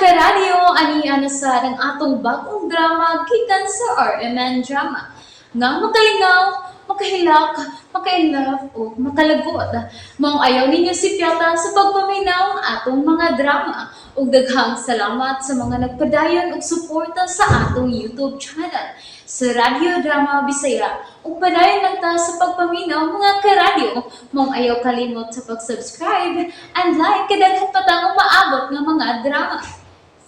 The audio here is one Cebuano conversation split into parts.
Karadyo, ani na sa ang atong bagong drama gikan sa RMN Drama. Nga makalingaw, makahilak, maka-inlove o makalagot. Maong ayaw ninyo sipyata sa pagpaminaw ang atong mga drama. Ug daghang salamat sa mga nagpadayon og suporta sa atong YouTube channel sa Radyo Drama Bisaya. Ug padayon lang ta sa pagpaminaw, mga karadyo. Maong ayaw kalimot sa pag-subscribe and like kay daghan pa tang umaabot nga mga drama.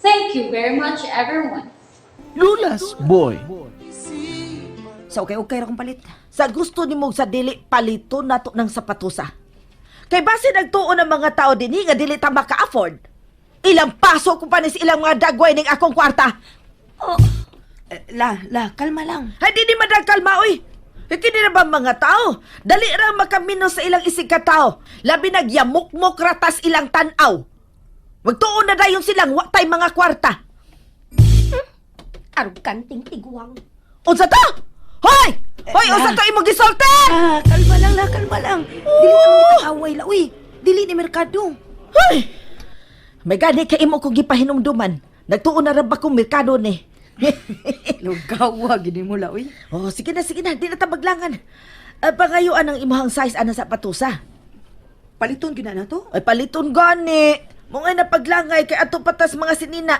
Thank you very much, everyone. Lola's Boy. Sa okay-okay ra kong palit. Sa gusto nimo sa dili, paliton nato ng sapatosa. Kay base nagtuon ang mga tao dinhi nga dili ta maka-afford. Ilang paso ko pa ni sa ilang mga dagway ning akong kwarta. Oh. Eh, la, la, kalma lang. Ay, di ni madang kalma, oy. Eh, kini na ba mga tao? Dali ra makamino sa ilang isig ka tao. Labi nagyamukmok ratas ilang tan-aw. Magtuon na dayon silang wa tay mga kwarta. Arukanting tiguang. Unsa to? Hoy! Hoy, Eh, unsa to imong gisulti? Ah, kalma lang la, kalma lang. Dili ta man away la, uy. Dili ni merkado. Hoy! May gani kay imo kong gipahinumduman. Nagtuon na ra ba kong merkado ni? Lugawa gini mo la, uy. Oh, sige na, sige na. Di na ta maglangan. Pangayuan ang imong size ana sa patusa. Paliton gyud na nato. Ay, paliton gani. Mungay na paglangay kay ato patas mga sinina.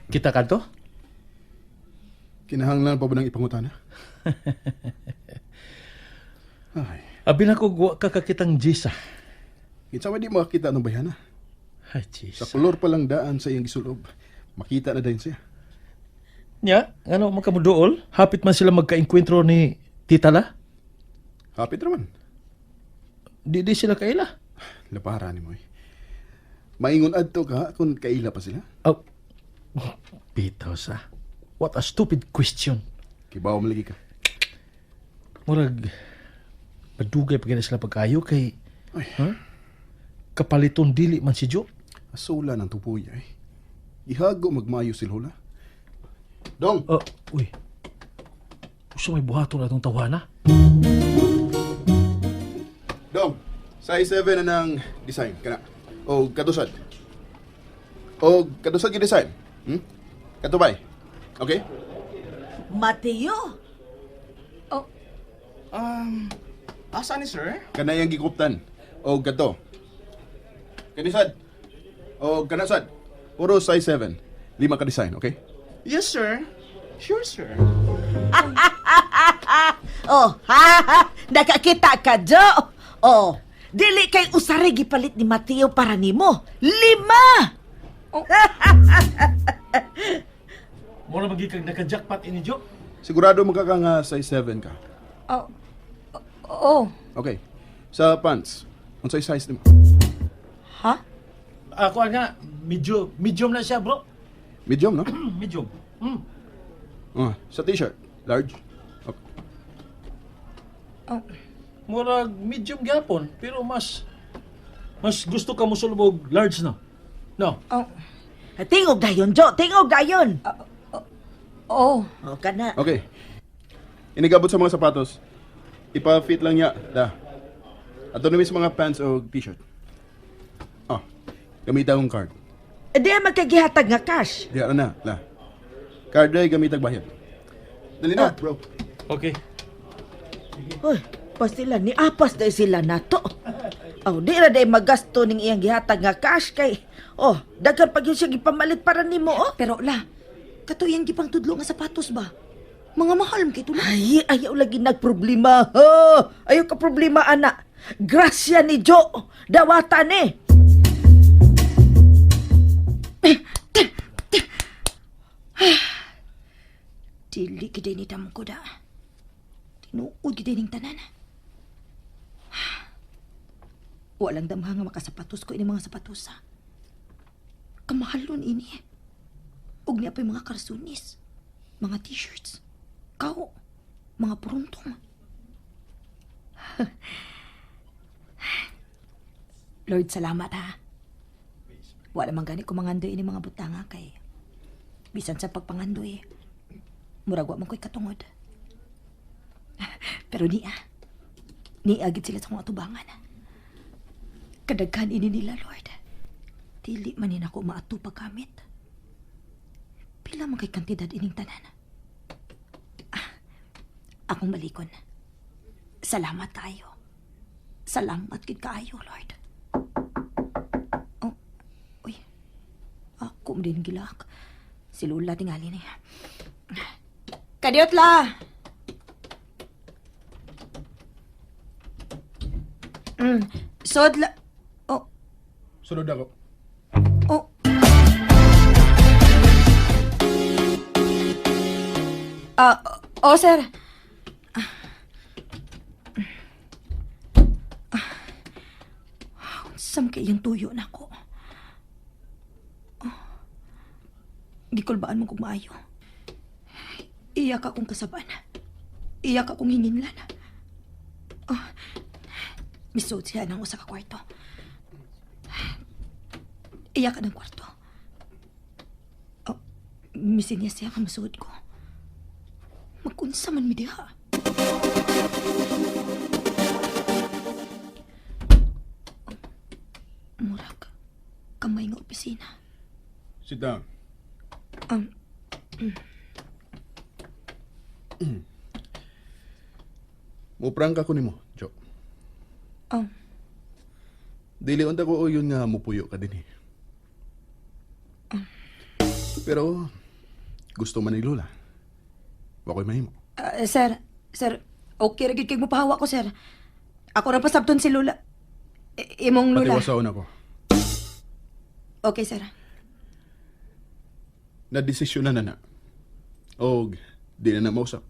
Kita ka to? Kinahanglan pa ba ng ipangutana? Ay, Abi na ko wa ka kakitang Jisa. kinsa man di makakita ng bayana. Ay, Sa Jisa. kolor pa lang daan sa iyang gisulob, makita na dayon siya. Nya, ngano man kamuduol? Hapit man sila magkaengkwentro ni Tita La? Hapit raman. Di di sila kaila. Lapara ni mo eh. Maingon adto ka kung kaila pa sila. Oh. Bitaw sa. What a stupid question. Kibaw mo lagi ka. Murag madugay pa gina sila pagkayo kay Ay. huh? Kapaliton dili man si Jo. Asula ng tupuy ay. Ihago magmayo si Lola. Dong, Oh, uy. Usa may buhaton atong tawana. Dong. Size 7 na ng design kana. O kadusad. O kadusad gi design. Katubay. Okay? Mateo, Oh, Asa ni sir? Kanayang gikuptan. O gato. Kanisad. O kanasad. Puro size 7. Lima ka design, okay? Yes, sir. Sure, sir. Oh, ha, ha, nakakita ka, Jo. Oh, dili kay usare gipalit ni Mateo para nimo. Lima! Mura magi kag naka-jackpot ini Jo. Sigurado magka nga size 7 ka. Oh, oh. Okay. Sa pants, unsay size nimo? Ha? Ako nga medyo medium na siya, bro. Medium, no? Medium. Ah, sa t-shirt, large. Okay. Oh. Murag medium gyapon, pero mas mas gusto ka mo sulbog large no. No. Oh. Tingog dayon, Jo. Tingog dayon. Oh. Oh, kana. Okay. Inigabot sa mga sapatos. Ipa-fit lang niya. Da. Ato na sa mga pants o t-shirt. Ah, gamita akong card. Eh, di ay magkagihatag nga cash. Di na, la. Card ay gamitag bayad. Dali na, bro. Okay. Uy, pa sila ni apas dahil sila nato. Oh, di ra day magasto ning iyang gihatag nga cash kay. Oh, daghan pag yun siya gipamalit para nimo oh. Pero la, kato iyang gipang tudlo nga sapatos ba? Mga mahal man kay tula. Ay, ayaw lagi nagproblema. Ha? Ayaw ka problema, ana. Grasya ni Jo. Dawatan eh. Dili gid ni damo ko da. Tinuod gid ning tanan. Walang damha nga makasapatos ko ini mga sapatos ha. Kamahalon ini. Ug niya pa'y mga karsunis, mga t-shirts, kao, mga puruntong. Lord, salamat ha. Wala man gani ko mangandoy ini mga butanga kay bisan sa pagpangandoy. Murag wa man ko'y katungod. Pero niya, niya gid sila sa akong atubangan. Kadaghan ini nila, Lord. Dili man ni nako maato paggamit. Pila man kay kantidad ining tanan. Ah, akong balikon. Salamat kaayo. Salamat gid kaayo, Lord. Oh, uy. Ako din gilak. Si Lola tingali ni. Kadiot la. Sod la. Oh, Sunod ako. oh. Ah, oh, sir. Ah, unsam kay iyang tuyo nako. Oh. Gikulbaan mo kog maayo. Iyak akong kasaban. Iyak akong hinginlan. Oh. Misud siya ng usa ka kwarto. Iyak ka ng kwarto. Oh, misin niya siya kamasuod ko. Magunsa man mi diha. Oh, murag, kamay nga opisina. Sit down. Muprangka ko nimo, Jo. Dili unta ko yun nga mupuyo ka din eh. Pero gusto man ni Lola. Wa ko'y mahimo. Ah, sir, sir, okay ra gyud kay mopahawa ko, sir. Ako ra pasabton si Lola. Imong Lola. Patiwasaon ako. Okay, sir. Nadesisyon na na na. Og di na na mausap.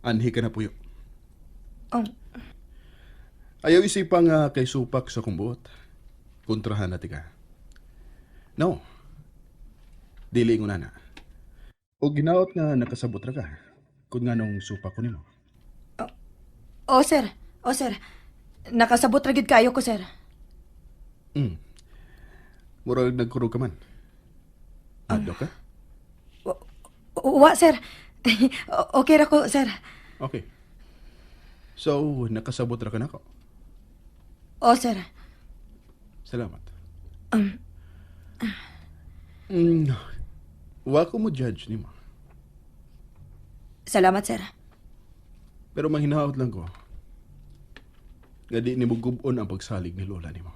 Anhi ka na puyo. Oh, Ayaw isipa nga kay supak sa kumbuot. Kontrahan na ka. No. Dili ko na na. O ginaot nga nakasabot ra ka. Kung nga nung supak ko nimo. oh, sir. Oh, sir. Nakasabot ra gyud kayo ko, sir. Murag nagkurog ka man. Adto ka? Wa, sir. Okay ra ko, sir. Okay. So, nakasabot ra ka nako. Oh, sir. Salamat. Wa ko mo judge nimo. Salamat, sir. Pero manghinaot lang ko. Nga di nimo gub-on ang pagsalig ni Lola nimo.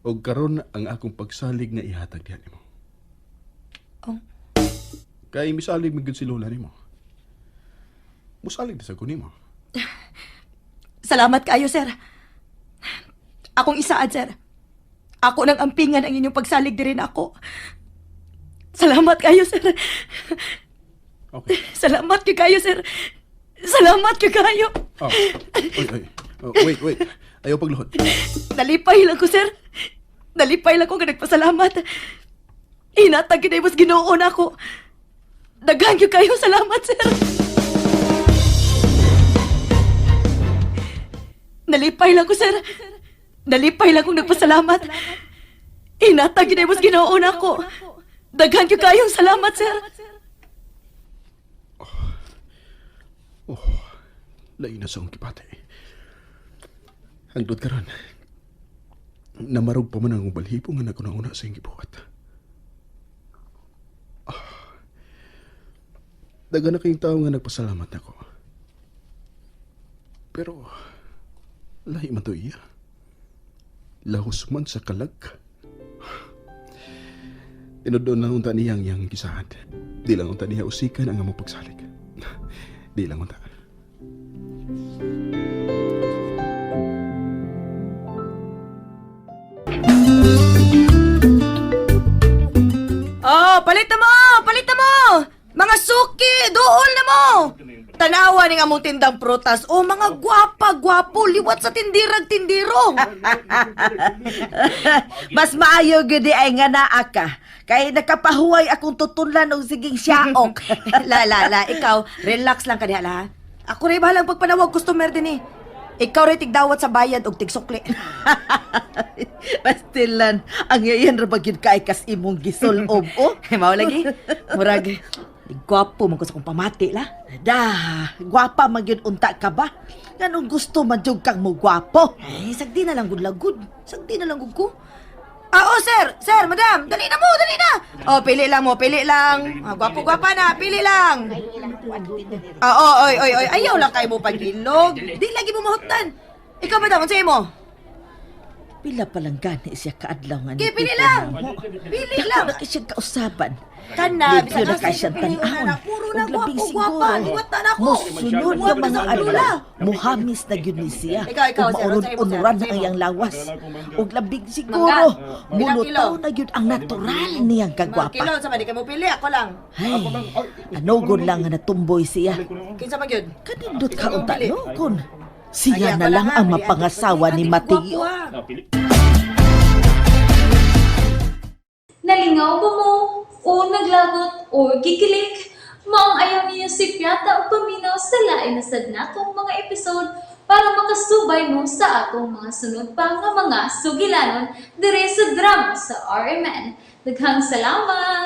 Og karon ang akong pagsalig nga ihatag diha nimo. Oh. Kay misalig man gyud si Lola nimo. Musalig na sa ko nimo. Salamat kayo, sir. Akong isaad, sir. Ako nang ampingan ang inyong pagsalig diri nako. Salamat kayo, sir. Okay. Salamat kay kayo, sir. Salamat kay kayo. Oh. Oy, oy. Oh, wait, wait. Ayaw pagluhod. Nalipay lang ko, sir. Nalipay lang ko nga nagpasalamat. Hinatag gyud ay mas Ginoo na ako. Daghan gyud kayo salamat, sir. Nalipay lang ko, sir. Nalipay lang kong nagpasalamat. Hinatag gyud ay mas Ginoo na ako. Daghan gyud kayong salamat, sir. Oh, lain na sa akong kipate. Hangtod karon. Namarog pa man ang balhibo nga naguna-una sa iyong gibuhat. Ah. Daga na kayong tao nga nagpasalamat nako. Pero, lahi man to iya. Lahos man sa kalag. Tinudon lang unta niya ang iyang gisaad. Di lang unta niya usikan ang among pagsalig. Di lang unta. Oh, palit na mo! Palit na mo! Mga suki, duol na mo! Tanawa ni among tindang prutas. Oh, mga gwapa, gwapo, liwat sa tindirag tindiro. Mas maayo gyud di ay nga naa ka. Kay nakapahuway akong tutunlan og siging siyaok. La, la, la, ikaw, relax lang ka diha, la. Ako rin bahalang pagpanawag customer din eh. Ikaw rin tigdawat sa bayad og tigsukli. Pastilan, ang yayan ra ba gyud kay kas imong gisulob oh. Mao lagi. Murag, gwapo man ko sa akong pamati, la. Da, gwapa man gyud unta ka ba? Nganong gusto man jud kang mugwapo? Ay, sagdi na lang gud lagud. Sagdi na lang gud ko. Ah, oh, sir! Sir, madam! Dali na mo! Dali na! Oh, pili lang mo, pili lang. Ah, gwapo-gwapa na, pili lang. Ah, oh, oy, oy, oy, ayaw lang kayo mo pag-ilog. Di lagi mo mahutdan. Ikaw, madam, unsay mo? Pila pa lang gani siya kaadlaw nga Okay, pili nitipon lang. namo. Pili Dako lang. na kay siyang kausaban. Kana, Limpyo bisan na asa kay siyang pili na tan-awon. na, puro na Ug labing gwapo, siguro, gwapa. Liwat na nako. Mosunod nga Liwat na mga sa adlaw, lula. muhamis na gyud ni siya. Ikaw, ikaw, Ug sir, unsay mo, sir? maunod-unuran na Unsay ang mo? iyang lawas. Ug labing siguro, Mangga. Ilang mulutaw kilo? na gyud ang natural niyang Mga kagwapa. kilo, sa man, di ka mo pili, ako lang. Ay, anugod lang nga natumboy siya. Kinsa man gyud? Kanindot ka unta no kun siya Ay, na ako lang ha, ang pili, mapangasawa ate. ni Ate, Mateo. gwapo, ha. Nalingaw ba mo? O naglagot o gikilig? Maong ayaw niyo si Piata o paminaw sa lain na sad natong mga episode para makasubay mo sa atong mga sunod pa nga mga sugilanon dire sa drama sa RMN. Daghang salamat!